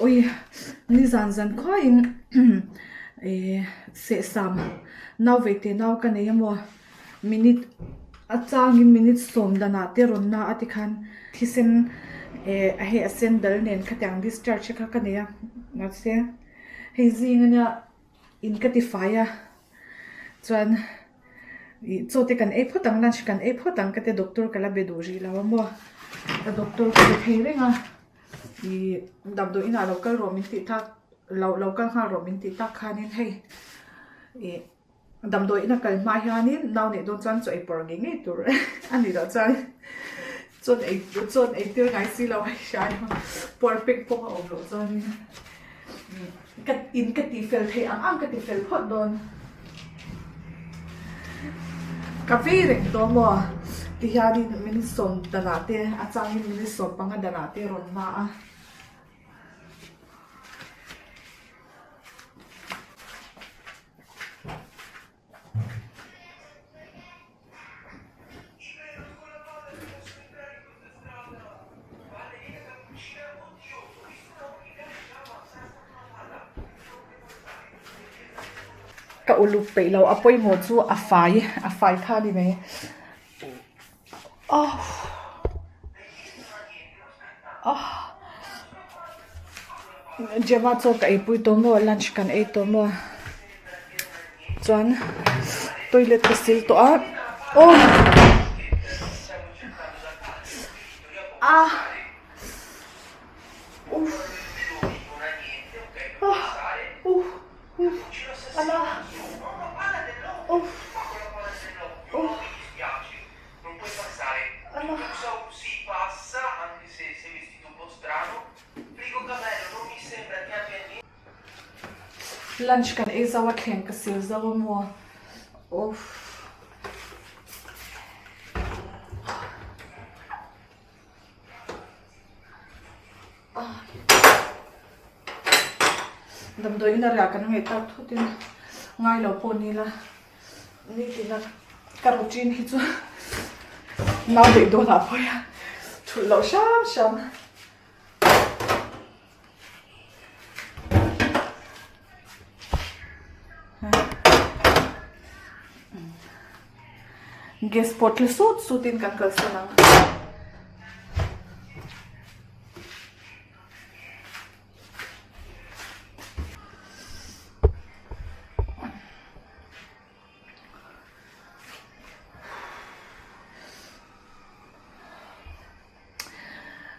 Ui nizan zan khuaiin eh sehsam nau vei teh nau ka nei amaw minute a changin minute sawm danah te rawn na a tikhan thisen eh hei a sen dal nen khatiang discharge kha ka nei a mahse hei zing ania in ka ti fai a chuan ih chaw te kan ei phawt ang lunch kan ei phawt ang ka tia doctor ka la be duh rih lo a maw ka doctor ka be thei reng a ih damdawi inah lo kal rawh min tih tak lo lo kal nghal rawh min tih tak khanin hei ih damdawi ina kal hma hianin nau neih dawn chuan chaw ei pawr ngei ngei tur a nih loh chuan chaw ei chaw ei tir ngai si lo a hria puar pek pawh a awm loh chuanin. Ka in ka ti fel thei ang ang ka ti fel phawt dawn. Ka vei reng tawh maw? Ti hianin minute sawm danah te a changin minute 15 danah te rawn hma a. Ka uluk peih lo a pawimawh chu a fai a fai kha a ni mai ah ah Gemma chaw ka eipui tawh maw lunch kan ei tawh maw. Chuan toilet ka sil tawh a aw ah uff ah uff uff a la uff uff a la. Lunch kan ei zo a thleng ka sil zo a maw uff. Damdawi in a riah kan ngaih tak thut in ngai lo pawh ni la nitin a ka routine hi chu nau daih dawn ah pawh hian thulh loh hram hram. Gas pawh tle sut sut in kan kalsan ang.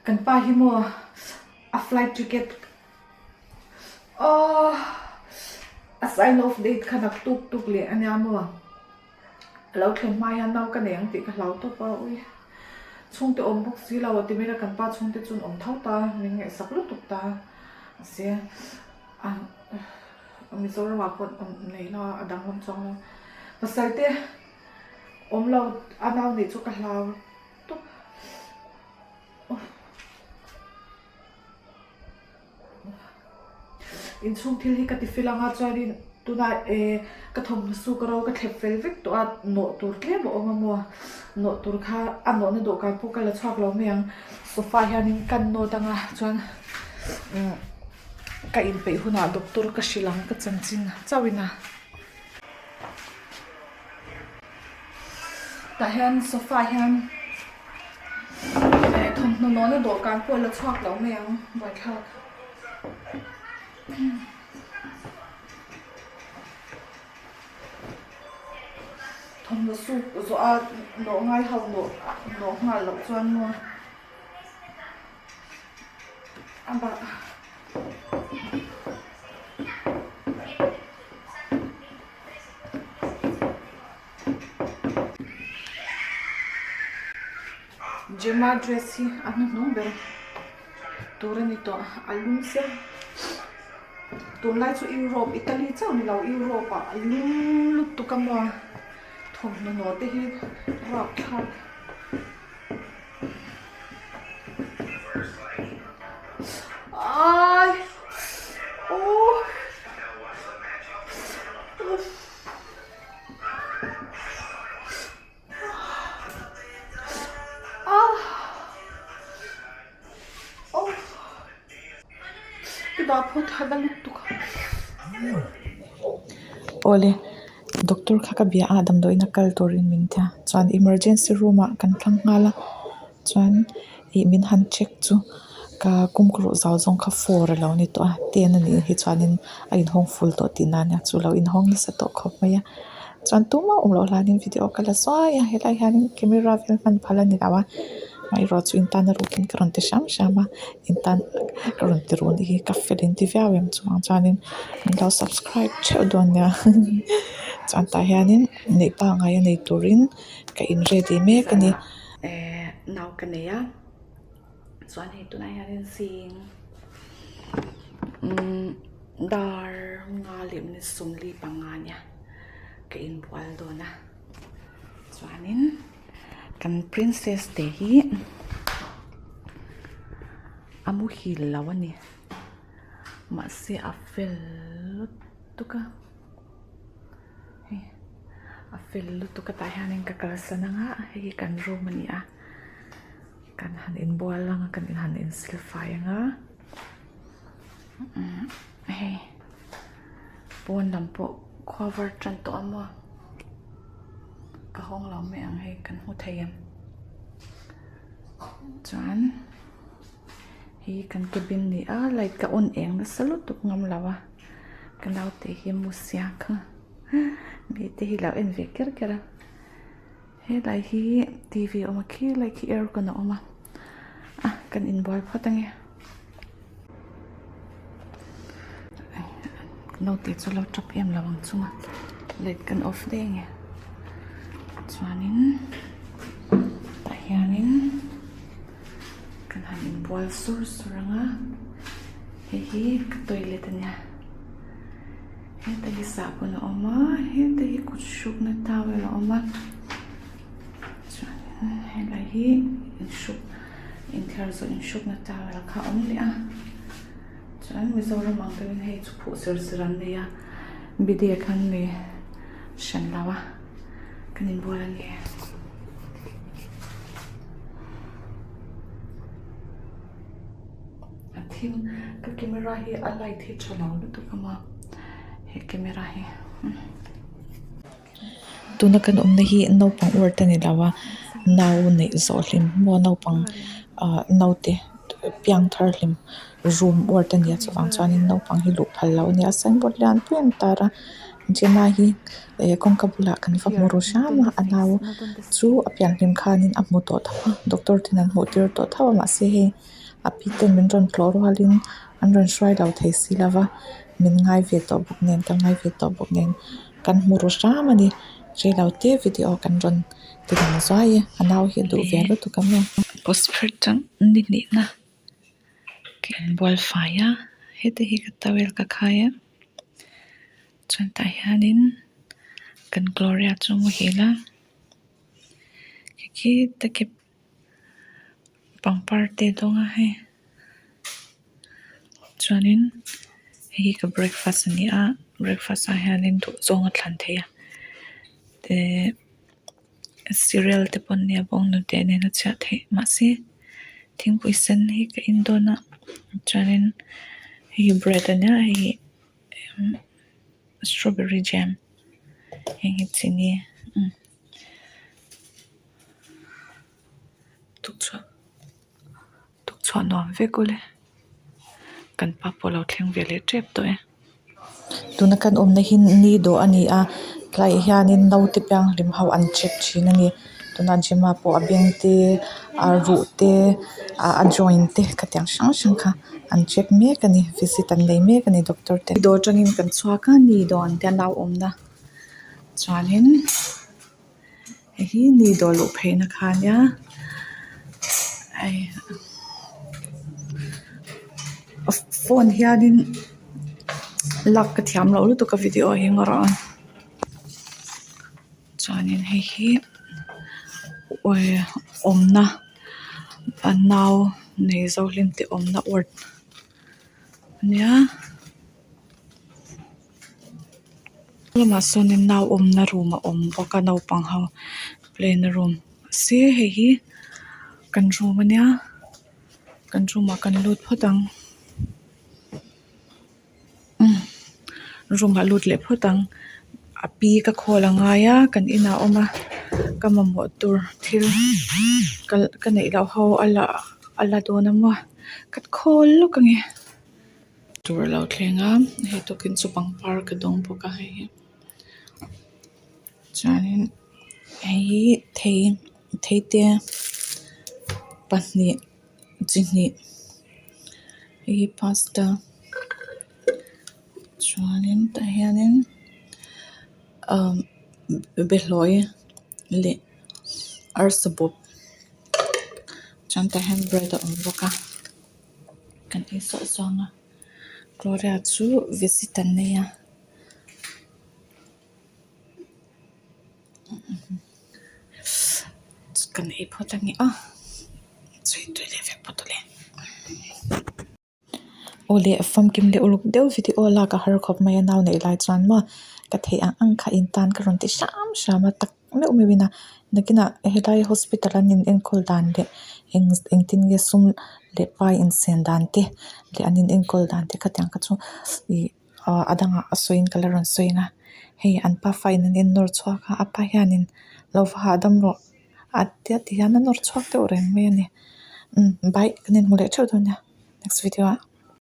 Kan pa hi maw a flight ticket aww a sign off date kha nak tuk tuk leh a nia maw a lo thlen hma hian nau ka nei ang tih ka hlau tawp a ui chhungte awm bawk si lo a ti mai a kan pa chhungte chu an awm tho ta min ngaihsak lutuk ta mahse a Mizoram ah pawh awm nei la a danglam chuang lo pasal te awm lo a nau neih chu ka hlau. Inchhung thil hi ka ti fel ang a chuanin tunah eh ka thawmhnaw su ka ro ka thlep fel vek tawh a nawh tur tlem a awm a maw nawh tur kha a nawhna dawhkan pawh ka la chhuak lo mai ang sofa hianin ka nawt ang a chuan umm ka inpeih hunah doctor ka hrilh ang ka chanchin chauhin a. Tah hian sofa hian eh thawmhnaw nawhna dawhkan pawh a la chhuak lo mai ang buaithlak. Thawmhnaw suk zawh a nawh ngai ho nawh nawh nghal loh chuan maw a bah. Gemma dress hi a hnuhnung ber tur a ni tawh a lum sia tunlai chu Europe Italy chauh ni lo Europe ah a lum lutuk a maw thawmhnaw nawh te hi rapthlak. Ai oh ah oh. dah phawt a na lutuk a. Awle doctor kha ka bia a damdawiin a kal turin min ti a chuan emergency room ah kan tlang nghal a chuan ih min han check chu ka kawngka zau zawng kha four alo ni tawh a ten anih hi chuanin a inhawng ful tawh tihna ania chu lo inhawng nasa tawh khawp mai a chuan tumah awm loh hlanin video ka la zuai a helaiah hianin camera vel hman phal a ni lo a amaherawhchu chu in tan a rukin ka rawn ti hram hram a in tan ka rawn ti run hi ka fel in ti viau em chuvang chuanin min lo subscribe theuh dawn nia chuan tah hianin neih pangngai a nei turin ka in ready mek a ni. Eh nau ka nei a chuan hei tunah hianin zing umm dar nga leh minute 45 ania ka inbual dawn a chuanin kan princess te hi a muhil lo a ni mahse a fel lutuk a. Hei a fel lutuk a tah hianin ka kalsan ang a hei hi kan room a ni a kan han inbual ang a kan han insil fai ang a umm hei pawn lam pawh khua var tan tawh a maw ka hawng lo mai ang hei kan hmu thei em chuan hei kan cabin a ni a light ka on eng nasa lutuk ngam lo a. Ka naute hi mu sia kha mi te hi lo en ve ker ker a helai hi t v a awm a khilai khi aircon a awm a a kan inbual phawt ange naute chu lo tap em lo ang chunga light kan off daih ange chuanin tah hianin. Kan han inbual sur sur ang a, hei hi ka toilet a nia, heta hi sahbawn a awm a, heta hi kut hrukna towel a awm a, chuanin helai hi inhruk inthiar zawh inhrukna towel kha a awm leh a, chuan Mizoram ang deuhin hei chu phuh ser ser an nei a, bide kha an nei hran lo a, kan inbual a ni. A thim ka camera hi a light hi tha lo lutuk a maw he camera hi. Tuna kan awmna hi naupang uar te a ni lo a nau neih zawh hlim maw naupang ah naute piang thar hlim room uar te a ni a chuvang chuanin naupang hi luh phal loh a ni a signboard lian pui an tar a Gemma hi eh kawngka bulah kan va hmu ru hram a a nau chu a pian hlim khanin a hmu tawh tho a doctor ten an hmuh tir tawh tho a mahse hei a pi ten min rawn tlawh rualin an rawn hruai lo thei si lo va min ngai ve tawh bawk nen ka ngai ve tawh bawk nen kan hmu ru hram a ni reilo te video kan rawn ti dang zuai e a nau hi a duh ve lutuk ang em. Postpartum ni hnihna ka inbual fai a heti hi ka towel ka khai a. Chuan tah hianin kan Gloria chu muhil a khi takip pangpar te a dawng a hei chuanin hei hi ka breakfast a ni a breakfast ah hianin duh zawng a thlan theih a ehh cereal te pawh an nia bawnghnute nen a chhiah theih mahse thingpui sen hi ka in dawn a chuanin hei hi bread a nia hei hi. Strawberry jam heng hi chini tukchhuah tukchhuah nuam vek ule kan pa pawh lo thleng ve leh tep tawh e. Tuna kan awmna hi ni dawh a ni a tlaiah hianin naute pianghlim ho an check thin a ni tunah Gemma pawh a beng te a ruh te a joint te khatiang hrang hrang kha. An check mek a ni visit an nei mek a ni doctor te. Dawr atangin kan chhuak a ni dawr an tia nau awmna chuanin hei hi ni dawr luh phei na kha a nia hei phone hianin lak ka thiam loh lutuk a video hi ngaw rawh ang chuanin hei hi awmna. A nau nei zo hlim te awmna ward ania lamah sawnin nau awmna room a awm bawk a naupang ho play na room mahse hei hi kan room ania kan room ah kan lut phawt ang. Room ah lut leh phawt ang a pi ka call a ngai a kan inah a awm a ka mamawh tur thil ka ka neih loh ho a la a la dawn a maw ka call lawk ange. Tur a lo thleng a hei tukin chu pangpar ka dawng bawk a hei hi chuanin hei hi thei thei te pahnih chi hnih hei hi pasta chuanin tah hianin ahh behlawi leh arsa bawp chuan tah hian bread a awm bawk a kan ei sawh sawh ang a Gloria chu visit an nei a. Kan ei phawt ange aw chhui tui leh vek phawt awle. Aw le famkim leh uluk deuh video lak a har khawp mai a nau neih lai chuan maw ka theih ang ang kha in tan ka rawn ti hram hram a tak meuh meuh in a nakinah helai hospital an in enkawl dan leh eng engtin nge sum leh pai insen dan te leh an in enkawl dan te khatiang kha chu ih ah a dangah a sawiin ka la rawn sawi ang a hei an pafa in an innawr chhuak a a pa hianin lo va hahdam rawh a tia ti hian a nawr chhuak deuh reng mai a ni umm bye kan inhmu leh theuh dawn nia next video ah.